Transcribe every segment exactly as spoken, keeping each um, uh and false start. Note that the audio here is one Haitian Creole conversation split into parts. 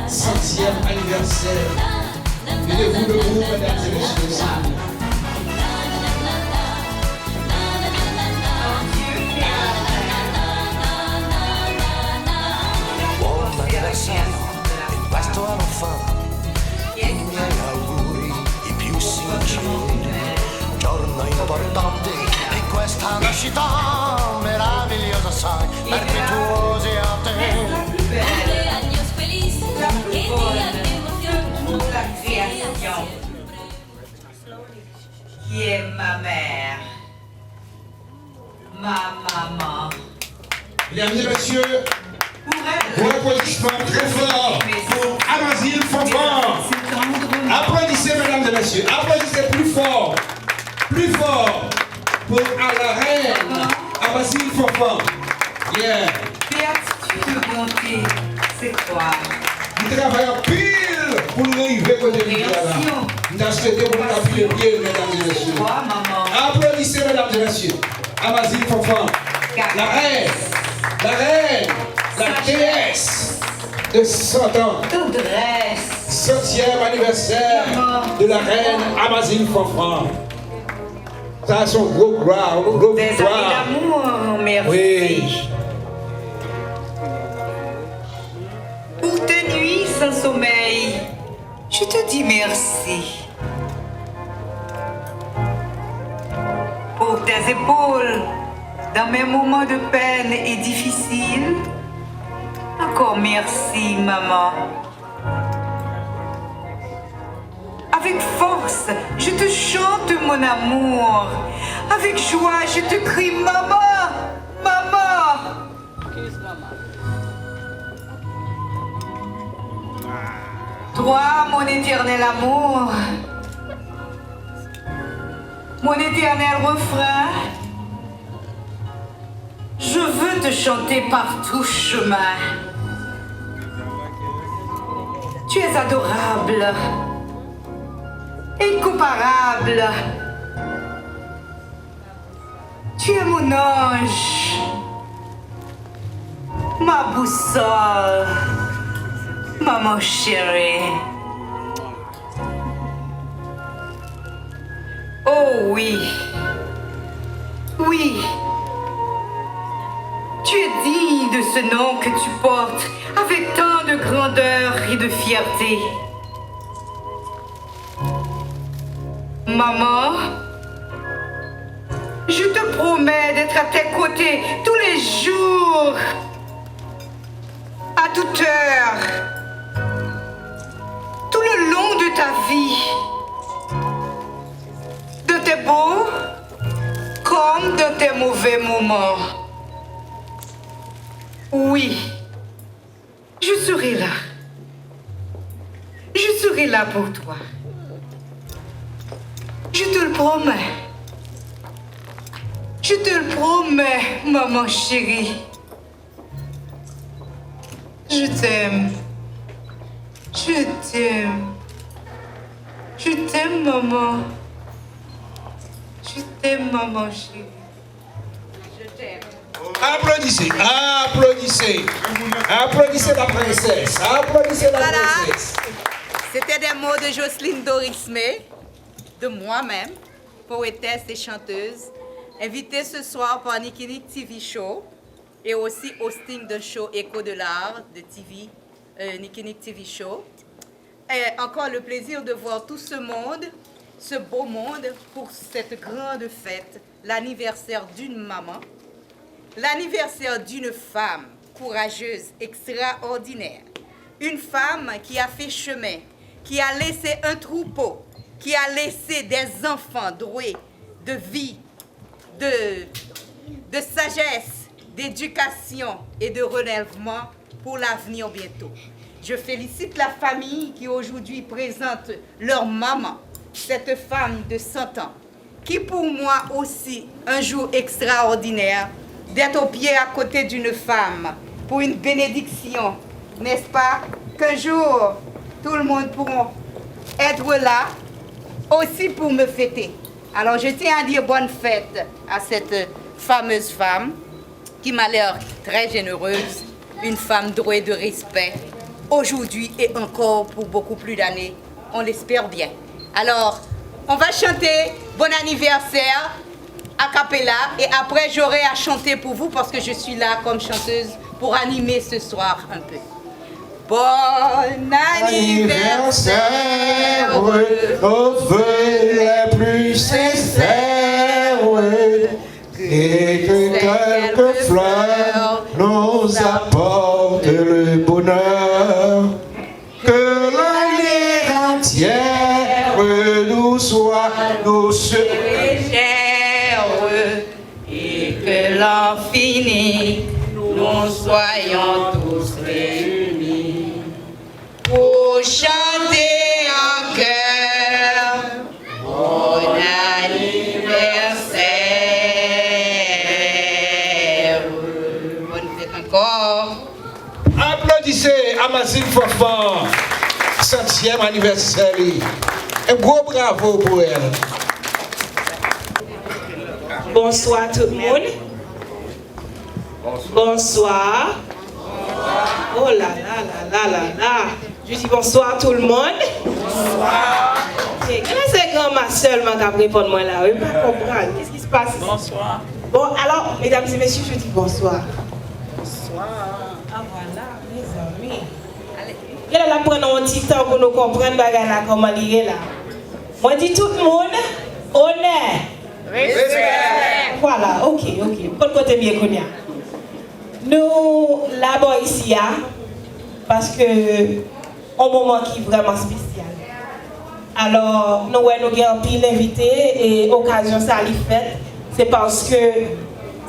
Santyèm anivèsè. Mettez-vous debout, mesdames et messieurs. Buon anniversario, e questo è lo fa. I miei auguri, i più sinceri. Giorno importante, e questa nascita meravigliosa, sai, perpetuosi a te. Cumpleaños feliz, que digan emoción. Qui est ma mère? Ma maman. Mesdames et messieurs, bon applaudissement très fort pour Amazine Fanfan. Applaudissez, mesdames et messieurs. Applaudissez plus fort. Plus fort pour la reine Amazine Fanfan. Yeah. Béatitude de bonté, c'est quoi? Li travay anpil pou l rive kote li ye la. M ta swete pou nou ta pile pye l, medam e mesye. Aplodise, medam e mesye. Amazine Fanfan, la reine, la reine, la déesse de cent ans. Santyèm anivèsè de la reine Amazine Fanfan. Sa se yon gwo glwa, yon gwo viktwa. Wi. Pour tes nuits sans sommeil, je te dis merci. Pour tes épaules dans mes moments de peine et difficiles, encore merci, maman. Avec force, je te chante mon amour. Avec joie, je te crie, maman, maman. Toi, mon éternel amour, mon éternel refrain, je veux te chanter par tout chemin. Tu es adorable, incomparable. Tu es mon ange, ma boussole, maman chérie. Oh oui, oui, tu es digne de ce nom que tu portes avec tant de grandeur et de fierté. Maman, je te promets d'être à tes côtés tous les jours, à toute heure, tout le long de ta vie, dans tes beaux comme dans tes mauvais moments. Oui, je serai là. Je serai là pour toi. Je te le promets. Je te le promets, maman chérie. Je t'aime. Je t'aime. Je t'aime, maman. Je t'aime, maman chérie. Aplodise, aplodise, aplodise la princesse, aplodise la princesse. C'était des mots de Jocelyne Dorismé, de moi-même, poétesse et chanteuse, invitée ce soir par Nikinik T V Show et aussi hosting d'un show Écho de l'Art de T V, euh, Nikinik T V Show. Et encore le plaisir de voir tout ce monde, ce beau monde, pour cette grande fête, l'anniversaire d'une maman, l'anniversaire d'une femme courageuse, extraordinaire, une femme qui a fait chemin, qui a laissé un troupeau, qui a laissé des enfants doués de vie, de, de sagesse, d'éducation et de relèvement pour l'avenir bientôt. Je félicite la famille qui aujourd'hui présente leur maman, cette femme de cent ans, qui pour moi aussi un jour extraordinaire d'être au pied à côté d'une femme pour une bénédiction, n'est-ce pas? Qu'un jour tout le monde pourront être là aussi pour me fêter. Alors je tiens à dire bonne fête à cette fameuse femme qui m'a l'air très généreuse, une femme douée de respect, aujourd'hui et encore pour beaucoup plus d'années, on l'espère bien. Alors, on va chanter Bon anniversaire a cappella et après j'aurai à chanter pour vous parce que je suis là comme chanteuse pour animer ce soir un peu. Bon anniversaire, nos vœux les plus sincères, et que quelques fleurs nous apportent le bonheur. Que l'année entière nous soit nos légère, et que l'an fini, nous soyons tous réunis pour chanter en chœur bon anniversaire. Bonne fête encore. Aplodisez Amazine Fanfan, santyèm anivèsè li. Un gros bravo pour elle. Bonsoir tout le monde. Bonsoir. Oh là là là là là là. Je dis bonsoir tout le monde. Bonsoir. Gen se granma sèlman k ap reponn mwen la wi, m pa konprann. Qu'est-ce qui se passe ici? Bonsoir. Bon, alors, mesdames et messieurs, je dis bonsoir. Bonsoir. Ah voilà, mes amis. Genlè l ap pran nou yon ti tan pou nou konprann bagay la kòman li ye la. Mwen di tout moun, onè. Respè. Vwala, ok, ok. M konn kote m ye kounye a. Nou la bò isi a, paske yon moman ki vrèman espesyal. Alò, nou wè nou gen anpil envite e okazyon sa li fèt, se paske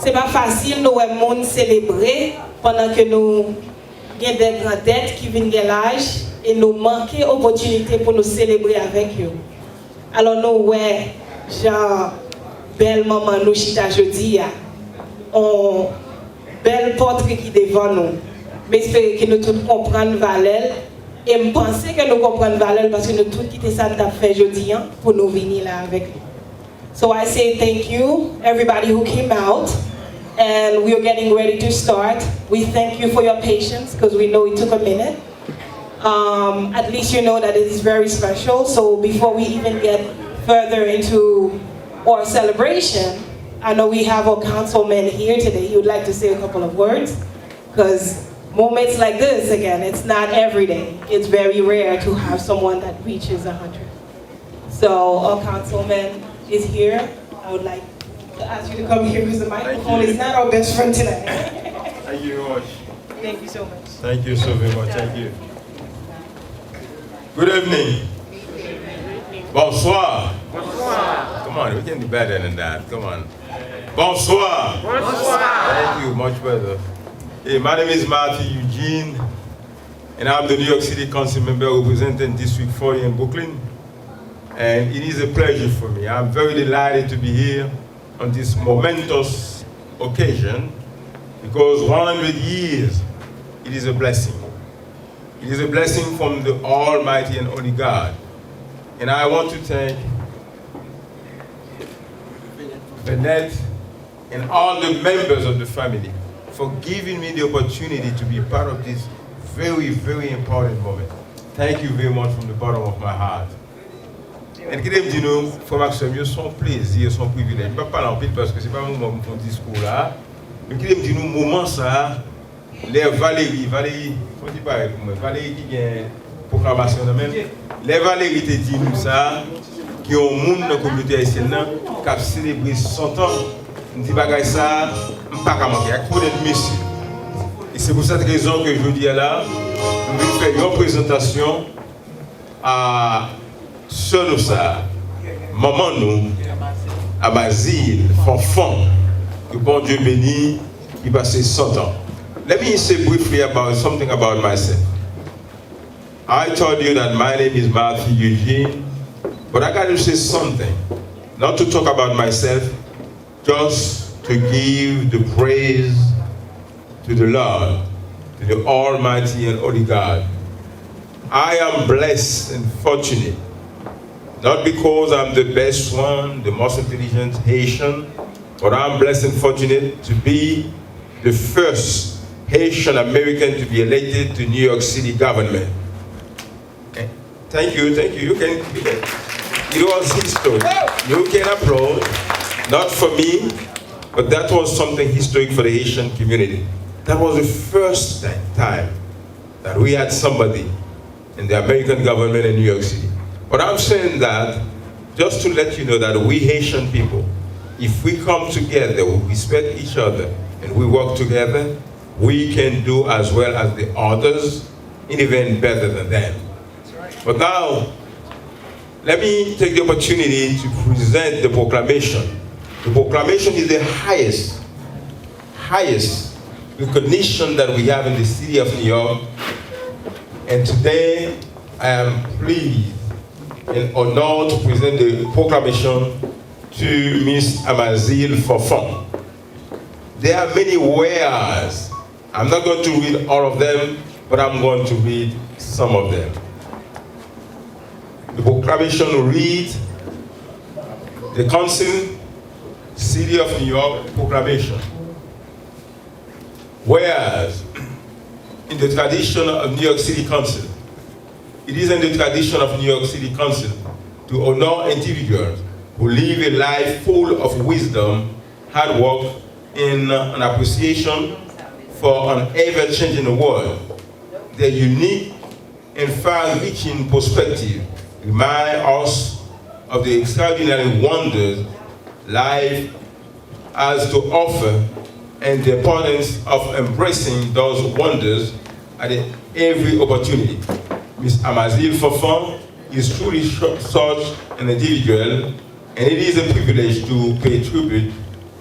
se pa fasil nou wè moun selebre pandan ke nou gen de grandèt ki vin gen laj e nou manke opòtinite pou nou selebre avèk yo. Alò nou wè jan bèl manman nou chita jodi a, on bèl pòtre ki devan nou. M espere ke nou tout konprann valè l e m panse ke nou konprann valè l paske nou tout kite sa n t ap fè jodi a pou nou vini la avèk li. So I say thank you, everybody who came out. And we are getting ready to start. We thank you for your patience because we know it took a minute. Um, at least you know that it is very special. So before we even get further into our celebration, I know we have our councilman here today. He would like to say a couple of words because moments like this, again, it's not every day. It's very rare to have someone that reaches a hundred. So our councilman is here. I would like to ask you to come here because the microphone is not our best friend tonight. Thank you very much. Thank you so much. Thank you so very much. Thank you. Good evening. Bonsoir. Come on, we can do better than that. Come on. Bonsoir. Thank you, much better. Hey, my name is Martin Eugene, and I'm the New York City Council member representing District forty in Brooklyn. And it is a pleasure for me. I'm very delighted to be here on this momentous occasion because one hundred years, it is a blessing. It is a blessing from the Almighty and Holy God. And I want to thank Bennett and all the members of the family for giving me the opportunity to be a part of this very, very important moment. Thank you very much from the bottom of my heart. And kite m di nou, frè m ak sè m yo, se yon plezi, se yon privilèj. M p ap pale anpil paske se pa moman pou m fè yon diskou la. Men kite m di nou, moman sa a, lè Valérie, Valérie, fò w di bagay pou mwen, Valérie ki gen pwoklamasyon nan men l. Lè Valérie te di nou sa, gen yon moun nan kominote ayisyèn nan k ap selebre san tan, m di bagay sa a, m pa ka manke, ak onèt mesye. E se pou sèt rezon ke jodi a la, m vin fè yon prezantasyon a sè nou sa, manman nou, Amazine Fanfan, ke Bondye beni, ki pase san tan. Let me say briefly about something about myself. I told you that my name is Matthew Eugene, but I got to say something. Not to talk about myself, just to give the praise to the Lord, to the Almighty and Holy God. I am blessed and fortunate, not because I'm the best one, the most intelligent Haitian, but I'm blessed and fortunate to be the first Haitian American to be elected to New York City government. Eh, thank you, thank you. You can, you can. It was historic. You can applaud, not for me, but that was something historic for the Haitian community. That was the first ti-, time that we had somebody in the American government in New York City. But I'm saying that just to let you know that we Haitian people, if we come together, we respect each other, and we work together, we can do as well as the others, and even better than them. But now, let me take the opportunity to present the proclamation. The proclamation is the highest, highest recognition that we have in the city of New York. And today, I am pleased and honored to present the proclamation to Miss Amazile Fanfan. There are many whereas. I'm not going to read all of them, but I'm going to read some of them. The proclamation reads, the Council, City of New York Proclamation. Whereas, in the tradition of New York City Council, it is in the tradition of New York City Council to honor individuals who live a life full of wisdom, hard work, and an appreciation for an ever-changing world. Their unique and far-reaching perspective remind us of the extraordinary wonders life has to offer and the importance of embracing those wonders at every opportunity. Miss Amazile Fanfan is truly su-, such an individual, and it is a privilege to pay tribute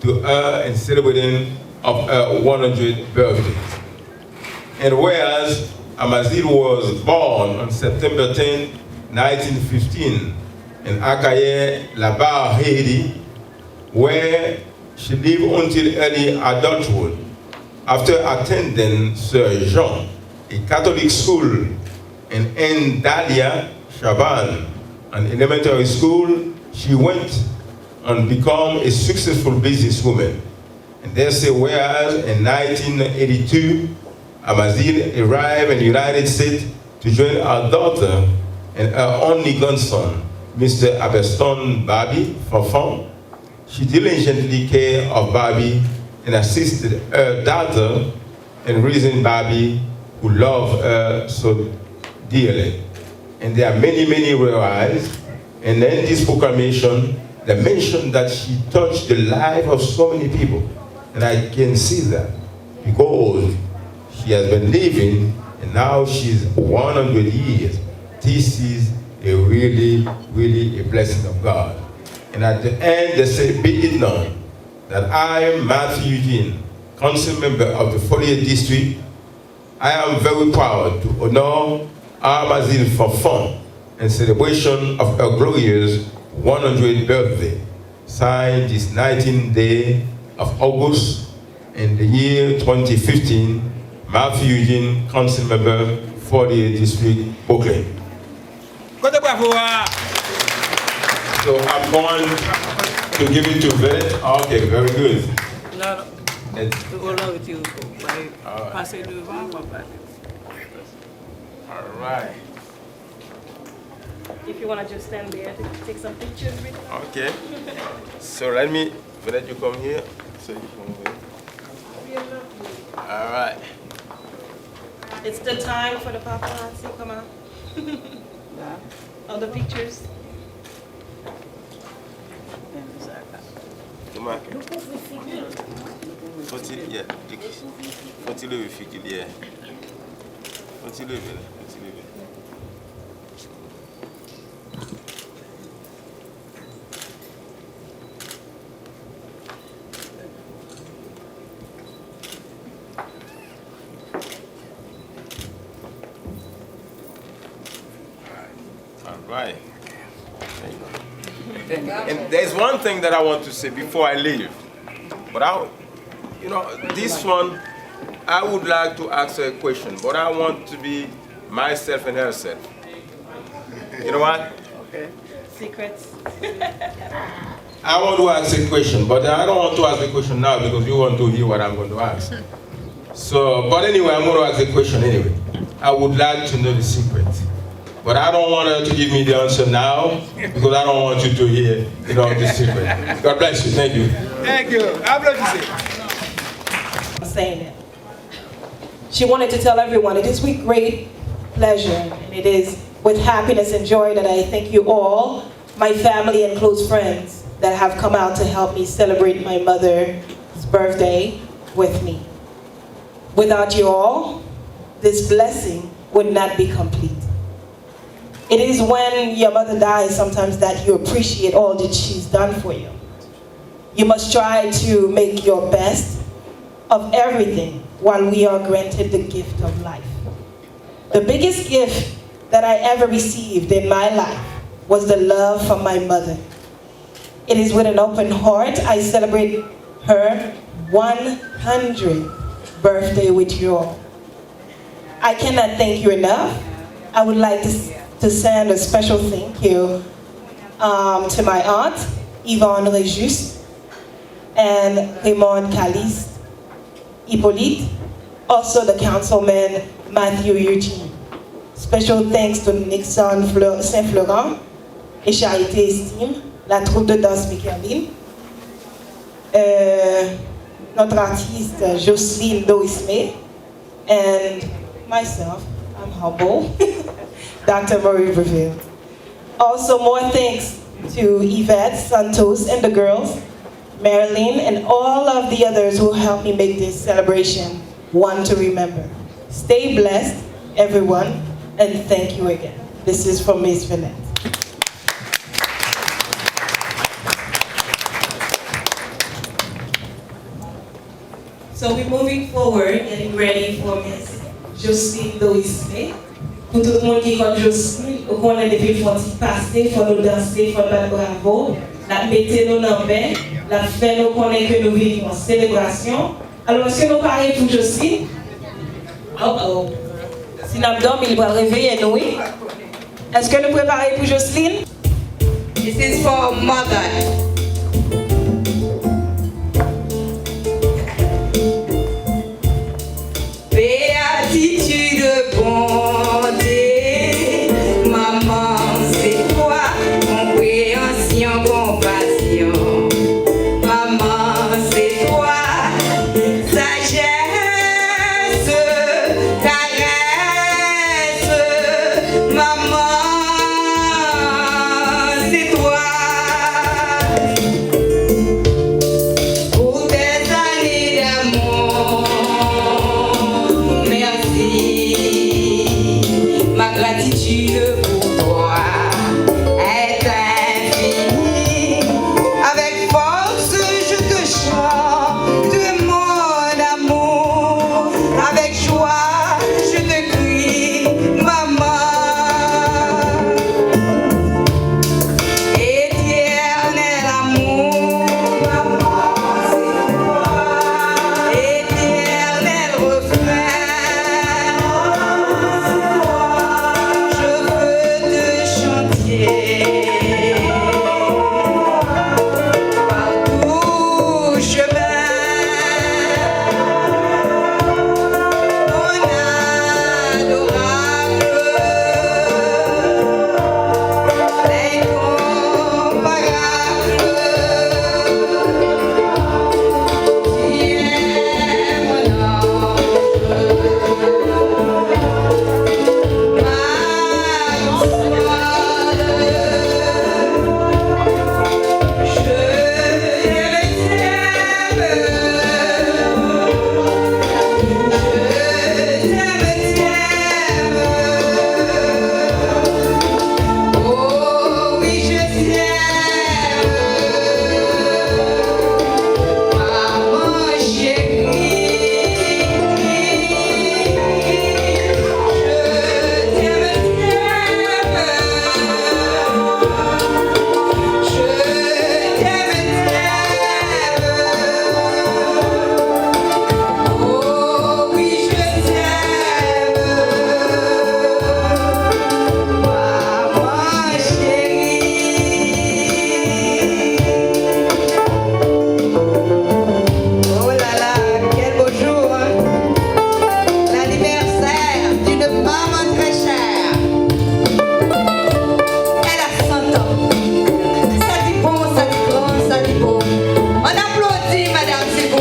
to her in celebrating of her one hundredth birthday. And whereas Amazile was born on September tenth, nineteen fifteen, in Arcahaie-la-Barre, Haiti, where she lived until early adulthood. After attending Sir Jean, a Catholic school, and Aunt Dahlia Chaban, an elementary school, she went and become a successful businesswoman. And they say, whereas in nineteen eighty-two, Amazile arrived in the United States to join her daughter and her only grandson, Mister Abeston Bobby Fanfan. She diligently cared of Bobby and assisted her daughter in raising Bobby, who loved her so dearly. And there are many, many whereas, and in this proclamation, they mention that she touched the life of so many people. And I can see that because she has been living and now she's one hundred years. This is a really, really a blessing of God. And at the end, they say, be it known that I, Matthew Eugene, council member of the forty-eighth District, I am very proud to honor Amazile Fanfan in celebration of her glorious one hundredth birthday. Signed this nineteenth day of August in the year twenty fifteen, Matthew Eugene, council member, forty-eighth District, Brooklyn. Kote bravo a? So I'm going to give it to Vedette. Okay, very good. Non, non. Let's Ou nan retire w. Pase devan, w ap pale. All right. If you wanna just stand there to take some pictures with them. Okay. So let me, Vedette, you come here. So you come here. All right. It's the time for the paparazzi. Come on. All the pictures. Kòman? Fò ti, yeah. Fò ti leve figi l, yeah. Fò ti leve l, fò ti leve l. All right. And there's one thing that I want to say before I leave. But I, you know, this one, I would like to ask her a question, but I want to be myself and herself. You know what? Okay. Secrets. I want to ask a question, but I don't want to ask the question now because you want to hear what I'm going to ask. So, but anyway, I'm going to ask the question anyway. I would like to know the secret. But I don't want her to give me the answer now because I don't want you to hear, you know, the secret. God bless you. Thank you. Thank you. Applaudissez. I'm saying it. She wanted to tell everyone, it is with great pleasure and it is with happiness and joy that I thank you all, my family and close friends that have come out to help me celebrate my mother's birthday with me. Without you all, this blessing would not be complete. It is when your mother dies sometimes that you appreciate all that she's done for you. You must try to make your best of everything while we are granted the gift of life. The biggest gift that I ever received in my life was the love from my mother. It is with an open heart I celebrate her one hundredth birthday with you all. I cannot thank you enough. I would like to, to send a special thank you um, to my aunt, Yvonne Rejuste, and Raymond Caliste Hippolyte, also the councilman Matthew Eugene. Special thanks to Nixon Fleur, Saint Florent et Charité Estime, la troupe de danse Mickerline, euh, notre artiste Jocelyne Dorismé, and myself, I'm humble, Doctor Marie Breville. Also, more thanks to Yvette Santos and the girls, Marilyn, and all of the others who helped me make this celebration one to remember. Stay blessed, everyone, and thank you again. This is from Miss Finette. So we moving forward, getting ready for Miss Jocelyne Dorismé. Pou tout moun ki konn Jocelyne, ou konnen depi l fè yon ti pase, fò nou danse, fò n bat bravo. N ap mete nou nan ben, l ap fè nou konnen ke nou vini pou yon selebrasyon. Alò, èske nou pare pou Jocelyne? Oh, oh. Si n ap dòmi, li pral reveye nou, wi. Èske nou prepare pou Jocelyne? This is for mother. Béatitude, bonté, manman, se twa, konpreyansyon, konpasyon. Manman, se twa, sajès, karès, manman, se twa.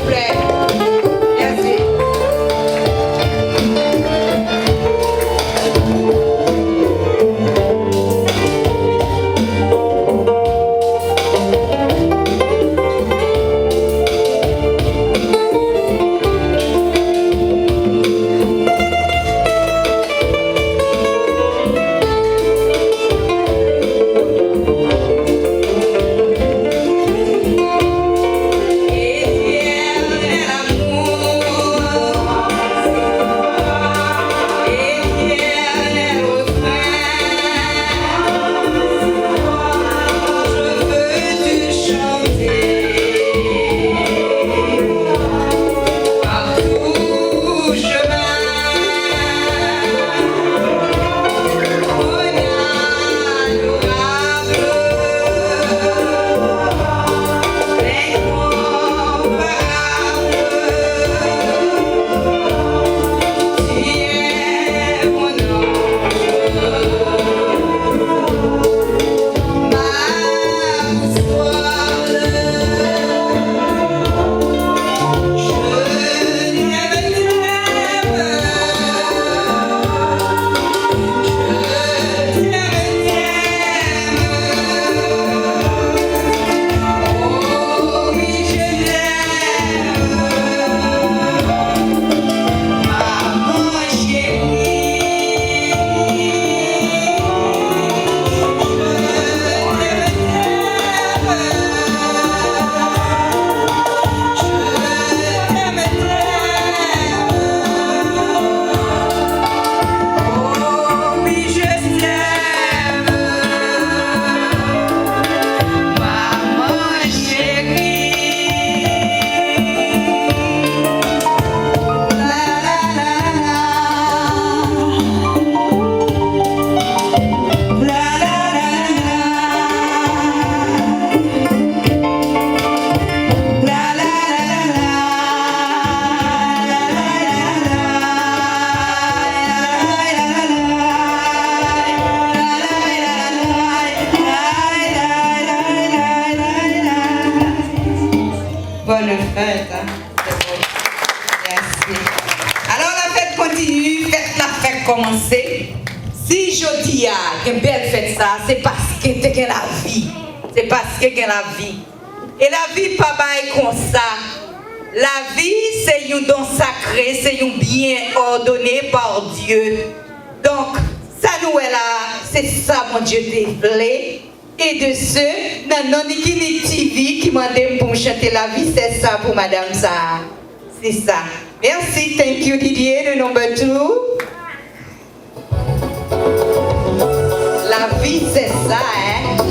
Souple. Mèsi. Bonne fête, hein. Mèsi. Alò, lafèt kontini, fèt la fèk kòmanse. Si jodi a gen bèl fèt sa, se paske te gen lavi. Se paske gen lavi. E lavi pa bay konsa. Lavi se yon don sakre, se yon byen òdone pa Dye. Donk, sa nou wè la, se sa Bondye te vle. E de ce, nan non Nicky Nick T V ki mande m pou m chante lavi sèch sa pou madanm sa a. Se sa. Mèsi, thank you Didier, the number two. Lavi sèch sa, hein.